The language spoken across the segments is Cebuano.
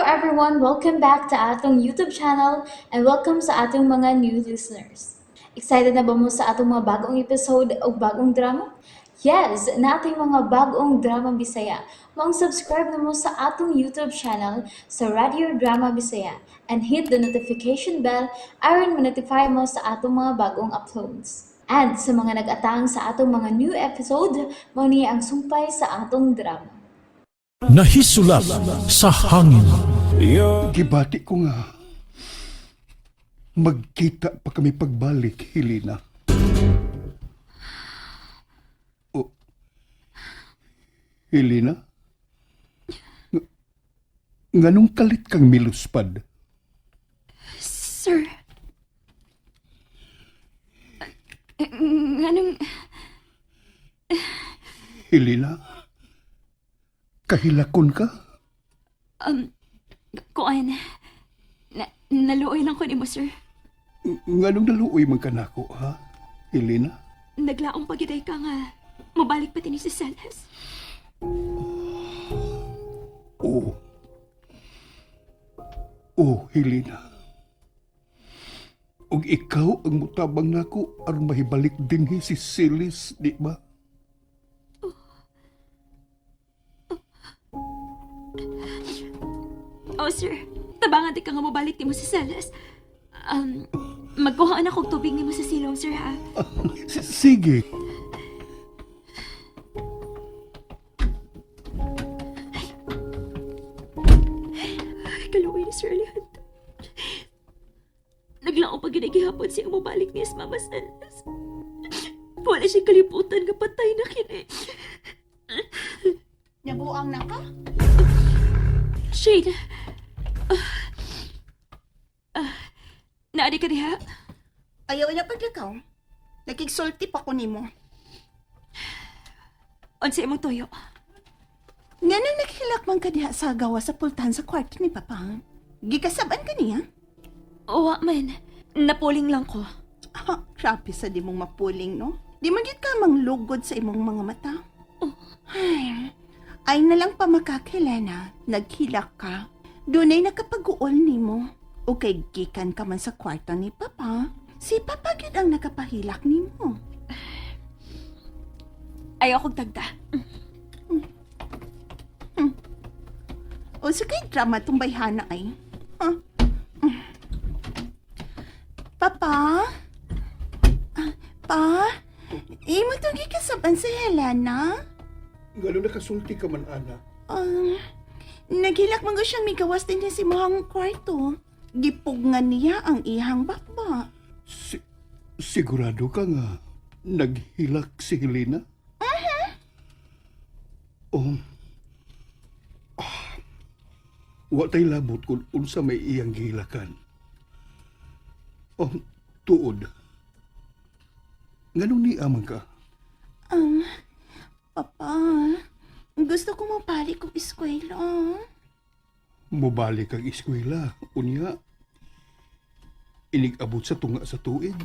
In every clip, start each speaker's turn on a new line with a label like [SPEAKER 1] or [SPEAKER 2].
[SPEAKER 1] everyone! Welcome back to atong YouTube channel and welcome sa atong mga new listeners. Excited na ba mo sa atong mga bagong episode o bagong drama? Yes, naa tay mga bagong drama Bisaya. Maong subscribe na mo sa atong YouTube channel sa Radio Drama Bisaya and hit the notification bell aron ma-notify mo sa atong mga bagong uploads. And sa mga nag-atang sa atong mga new episode, mao ni ang sumpay sa atong drama.
[SPEAKER 2] Nahisulat sa hangin.
[SPEAKER 3] Gibati ko nga magkita pa kami pagbalik, Helena. Oh, Helena? Nganong kalit kang miluspad?
[SPEAKER 4] Sir. Nganong
[SPEAKER 3] Helena? Kahilakon ka?
[SPEAKER 4] Kuan, naluoy lang ko nimo, sir.
[SPEAKER 3] Nganong naluoy man ka nako, ha? Helena?
[SPEAKER 4] Naglaong pagiday ka nga. Mabalik pa ni si Celes.
[SPEAKER 3] Oo. Oo, Helena. Ug ikaw ang mutabang nako aron mahibalik dinhi si Celis, di ba?
[SPEAKER 4] Oh, sir. Tabangan di ka nga mabalik nimo si Celes. Magkuhaan ako og tubig nimo sa silong, sir, ha?
[SPEAKER 3] Sige.
[SPEAKER 4] Ay, kaluoy ni Sir Alejandro. Naglaong pag gihapon siya mabalik niya sa Mama Celes. Wala siya kalibutan nga patay na kini.
[SPEAKER 5] Nabuang na ka?
[SPEAKER 4] Shane! Naadi ka diha?
[SPEAKER 5] Ayaw na paglakaw. Nakigsulti pa ko nimo.
[SPEAKER 4] Unsa imong tuyo?
[SPEAKER 5] Nga nang naghilak man ka diha sa gawa sa pultahan sa kwarto ni Papa. Gikasaban ka niya?
[SPEAKER 4] Owa man. Napuling lang ko.
[SPEAKER 5] Ha, grabe sa di mong mapuling, no? Di man gyud ka manglugod sa imong mga mata. Ay, ay na lang pa makakilala, naghilak ka. Dunay nakapag-uol nimo. O kay gikan ka man sa kwarto ni Papa. Si Papa gyud ang nakapahilak nimo.
[SPEAKER 4] Ayaw kong tagda.
[SPEAKER 5] O sa kay drama tong bayhana ay. Huh? Mm. Papa? Ah, pa? Imo tong gikasaban si Helena?
[SPEAKER 3] Ngano nakasulti ka man, ana?
[SPEAKER 5] Naghilak man ko siyang migawas din niya si muhang kwarto. Gipugngan niya ang ihang bakba.
[SPEAKER 3] Sigurado ka nga naghilak si Helena? Oh. Ah. Wa tay labot kung unsa may iyang gihilakan. Oh, tuod. Nganong niamang ka?
[SPEAKER 5] Papa, gusto ko mabalik kong eskwela.
[SPEAKER 3] Mobalik ang eskwela, unya. Inig-abot sa tunga sa tuig.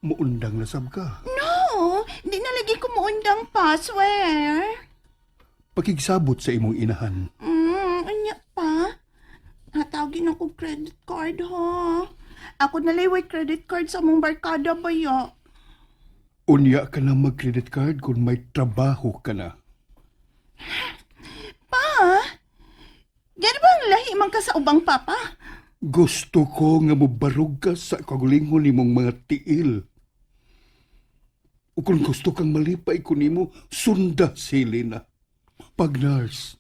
[SPEAKER 3] Muundang na sab ka.
[SPEAKER 5] No, di na lagi ko muundang pa, swear.
[SPEAKER 3] Pakigsabot sa imong inahan.
[SPEAKER 5] Anya pa? Natawagin ako credit card, ha? Ako nalay credit card sa mong barkada ba ya?
[SPEAKER 3] Unya ka na mag-credit card kung may trabaho ka na.
[SPEAKER 5] Pa? Gano ba ang lahi man ka sa ubang papa?
[SPEAKER 3] Gusto ko nga mobarog ka sa kagulingon nimong mga tiil. O kung gusto kang malipay ko nimo, sunda si Helena. Pag nurse,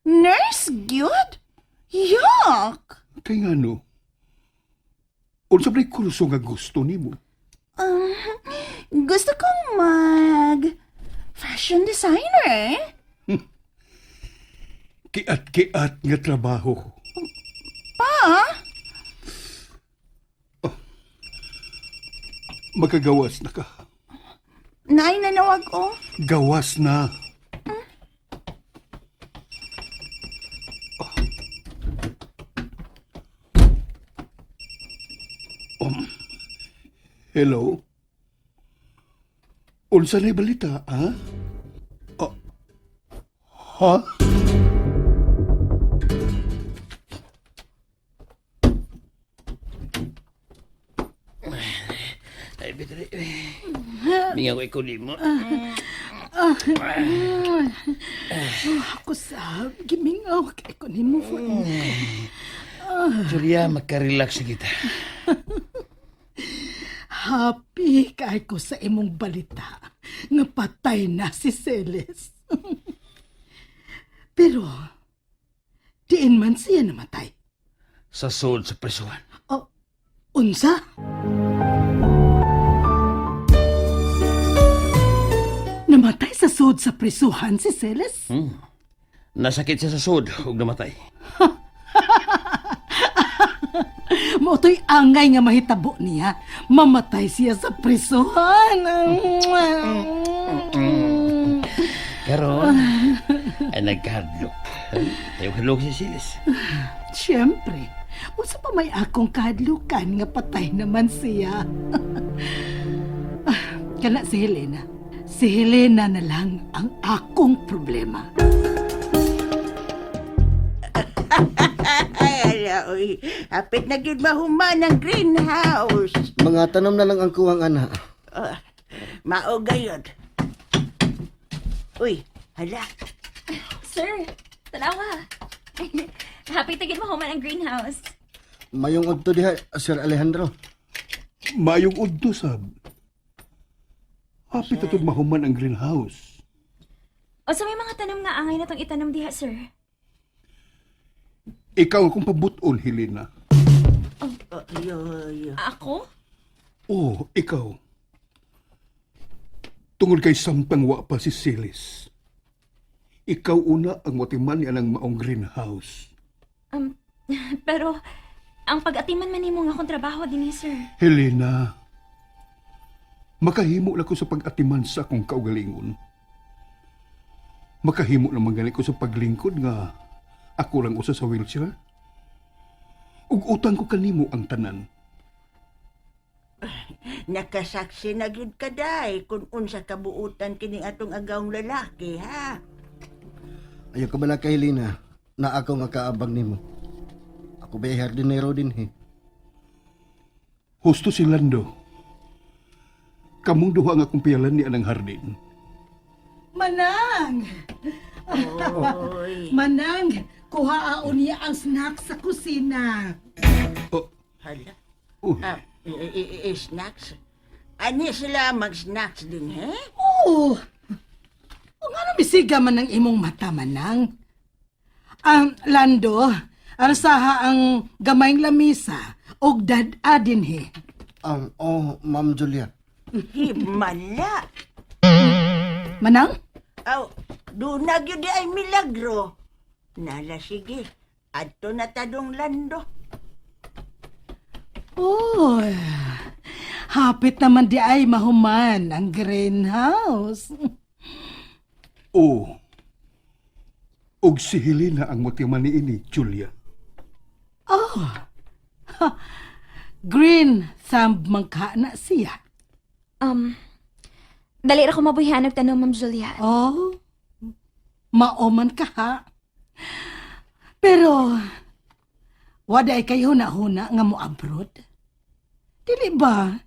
[SPEAKER 5] Nurse gyud? Yuck!
[SPEAKER 3] kay nga no, unsa ba'y kurso nga gusto nimo?
[SPEAKER 5] Gusto kong mag fashion designer.
[SPEAKER 3] Kiat-kiat nga trabaho.
[SPEAKER 5] Pa?
[SPEAKER 3] Makagawas na ka.
[SPEAKER 5] Naay nanawag ko.
[SPEAKER 3] Gawas na. Hello? Unsa na balita, ha? Ah, ha?
[SPEAKER 6] Abi, dali. Mingaw ko ikaw nimo.
[SPEAKER 7] Ako sab, gimingaw kay ko nimo.
[SPEAKER 6] Julia, magka-relax na kita.
[SPEAKER 7] Happy kay ko sa imong balita nga patay na si Celes. Pero diin man siya namatay.
[SPEAKER 6] Sa sud sa prisuhan.
[SPEAKER 7] Oh, unsa? Namatay sa sud sa prisuhan si Celes?
[SPEAKER 6] Nasakit siya sa sud ug namatay.
[SPEAKER 7] Mao to'y angay nga mahitabo niya. Mamatay siya sa prisuhan.
[SPEAKER 6] Karon ay nagkahadlok. Ayaw hadlok si Silis.
[SPEAKER 7] Siyempre, unsa pa may akong kahadlukan nga patay naman siya. Ah, kana si Helena. Si Helena na lang ang akong problema.
[SPEAKER 5] Ay, ala, oy. Hapit na gyud mahuman ang greenhouse.
[SPEAKER 8] Mga tanom na lang ang kuwang ana.
[SPEAKER 5] Oh, mao gayod. Uy, hala.
[SPEAKER 4] Sir, tanawa. Happy tagin mo human ang greenhouse.
[SPEAKER 8] Mayong udto diha, Sir Alejandro.
[SPEAKER 3] Mayong udto sab. Hapit atod mahuman ang greenhouse.
[SPEAKER 4] O sa may mga tanom nga angay na tong itanom diha, sir.
[SPEAKER 3] Ikaw akong pabuton, Helena.
[SPEAKER 5] Oh, yo, yo.
[SPEAKER 4] Ako?
[SPEAKER 3] Oh, ikaw. Tungod kay samtang wa pa si Silis. Ikaw una ang watiman niya ng maong greenhouse.
[SPEAKER 4] Um, pero ang pag-atiman man nimo nga akong trabaho dinhi, sir.
[SPEAKER 3] Helena, makahimo na ko sa pag-atiman sa akong kaugalingon. Makahimo naman gani ko sa paglingkod nga ako lang usa sa wheelchair. Ug utang ko kanimo ang tanan.
[SPEAKER 5] Nakasaksi na gyud ka day kung unsa kabuutan kining atong agawng lalaki, ha?
[SPEAKER 8] Ayaw ka bala kay Helena na ako nga kaabag nimo. Ako ba hardinero din he.
[SPEAKER 3] Husto si Lando. Kamong duha nga akong piyalan ni anang hardin.
[SPEAKER 7] Manang!
[SPEAKER 5] Oy,
[SPEAKER 7] Manang, kuha niya ang snack sa kusina.
[SPEAKER 3] Oh,
[SPEAKER 5] hala.
[SPEAKER 3] uy.
[SPEAKER 5] Ah, snacks. Ani sila mag-snacks din, he?
[SPEAKER 7] Oo. O nga nang bisiga man ang imong mata, Manang. Lando, arsaha ang gamayng lamisa og dad-a din he.
[SPEAKER 8] Oh, Ma'am Julia.
[SPEAKER 5] Himala.
[SPEAKER 7] Manang?
[SPEAKER 5] Aw, doon na gyud ay milagro. Nala sige. Adto na tadong lando.
[SPEAKER 7] Uy, hapit naman di ay mahuman ang greenhouse.
[SPEAKER 3] Oh. Og si Helena ang motiman niini, Julia.
[SPEAKER 7] Green thumb man ka na siya.
[SPEAKER 4] Um, dali ra ko mabuhian og tanom, Ma'am Julia.
[SPEAKER 7] Oh, maoman ka ha. Pero, waday kayo na huna nga mo abroad. Dili ba,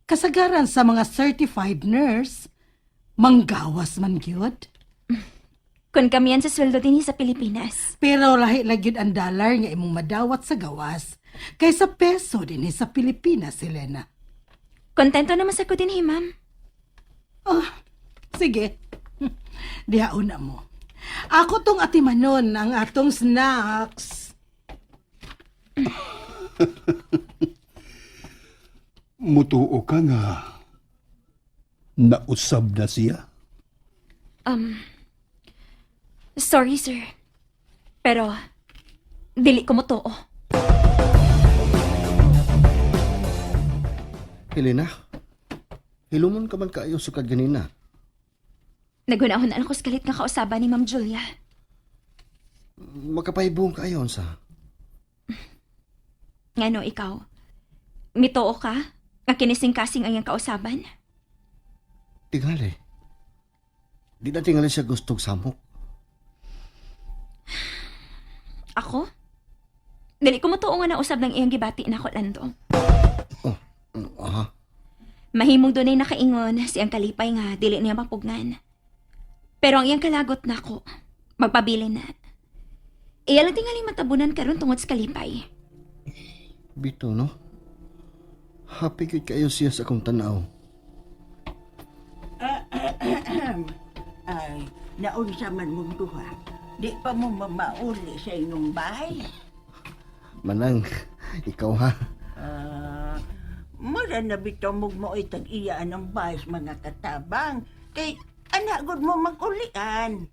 [SPEAKER 7] kasagaran sa mga certified nurse, manggawas man gyud.
[SPEAKER 4] Kun kami yan sa sweldo dinhi sa Pilipinas.
[SPEAKER 7] Pero lahi lang gyud ang dollar nga imong madawat sa gawas kaysa peso dinhi sa Pilipinas, Helena.
[SPEAKER 4] Kontento naman sa ko dinhi, ma'am.
[SPEAKER 7] Oh, sige. Dihaon na mo. Ako tong atimanon ang atong snacks.
[SPEAKER 3] Mutuo ka nga nausab na siya.
[SPEAKER 4] Sorry, sir. Pero, dili ko motoo.
[SPEAKER 8] Helena, hilumon ka man kaayo sukad ganina.
[SPEAKER 4] Nagunahon ako sa kalit nga kausaban ni Ma'am Julia.
[SPEAKER 8] Makapahibong kaayo unsa.
[SPEAKER 4] Ngano ikaw? Mitoo ka? Nga kinising-kasing ang iyang kausaban?
[SPEAKER 8] Tingali. Di na tingali siya gustog samok.
[SPEAKER 4] Ako? Dili ko motoo nga nausab ng iyang gibati na ako, Lando.
[SPEAKER 8] Oh, aha.
[SPEAKER 4] Mahimong dunay nakaingon siyang kalipay nga dili niya mapugnan. Pero ang iyang kalagot nako, magpabilin na. Iya lang tingali matabunan karon tungod sa kalipay.
[SPEAKER 8] Bito, no? Happy gyud kayo siya sa akong tanaw.
[SPEAKER 9] Ay, naunsa man mong duha. Di pa mo mamauli sa inyong bahay.
[SPEAKER 8] Manang, ikaw ha.
[SPEAKER 9] Ah, mura na bitaw mong mao'y tag-iyaan ang bahay sa mga katabang. Kay anak gud mo magulian.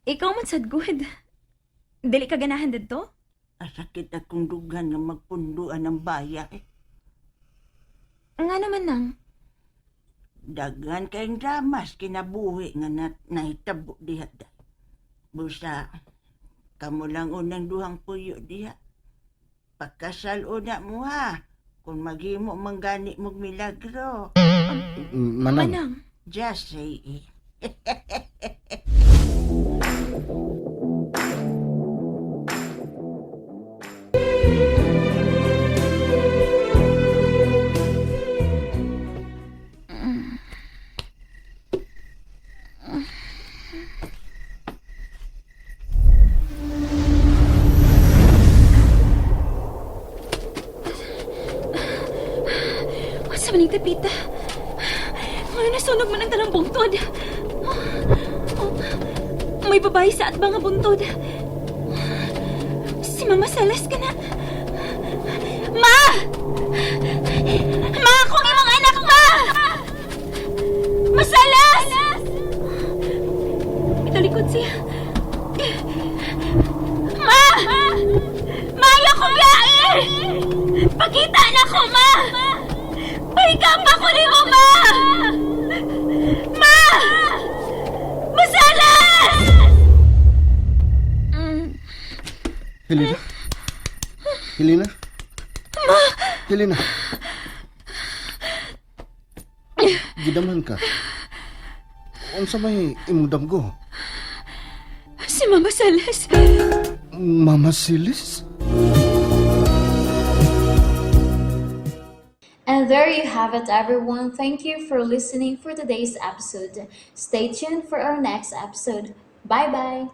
[SPEAKER 4] Ikaw man sad good. Dili ka ganahan didto?
[SPEAKER 9] Asakit akong dugan nga magpunduan ang baya eh.
[SPEAKER 4] Nga naman nang.
[SPEAKER 9] Daghan kayong dramas kinabuhi nga nahitabo diha day. Busa, kamo lang unang duhang puyo diha. Pagkasal una mo ha, kung maghimo man gani mog milagro.
[SPEAKER 8] Manang,
[SPEAKER 4] Manang.
[SPEAKER 9] Just say it.
[SPEAKER 4] Unsa man ning tapita? Ngayon nasunog man ang tanang bungtod. Oh, may babae sa atbang nga buntod. Si Mama Salas ka na. Ma! Ma, akong imong anak, ma! Masalas! Italikod siya. Ma! Ma, ayaw ko biyahe! Pakita na ko, ma! Pahiga pa ko ni mo, ma! Ma! Masalas!
[SPEAKER 8] Helena? Helena? Ma! Helena! Gidamhan ka. Unsa may imong damgo?
[SPEAKER 4] Si Mama Salas.
[SPEAKER 8] Mama Silis?
[SPEAKER 1] And there you have it, everyone. Thank you for listening for today's episode. Stay tuned for our next episode. Bye bye.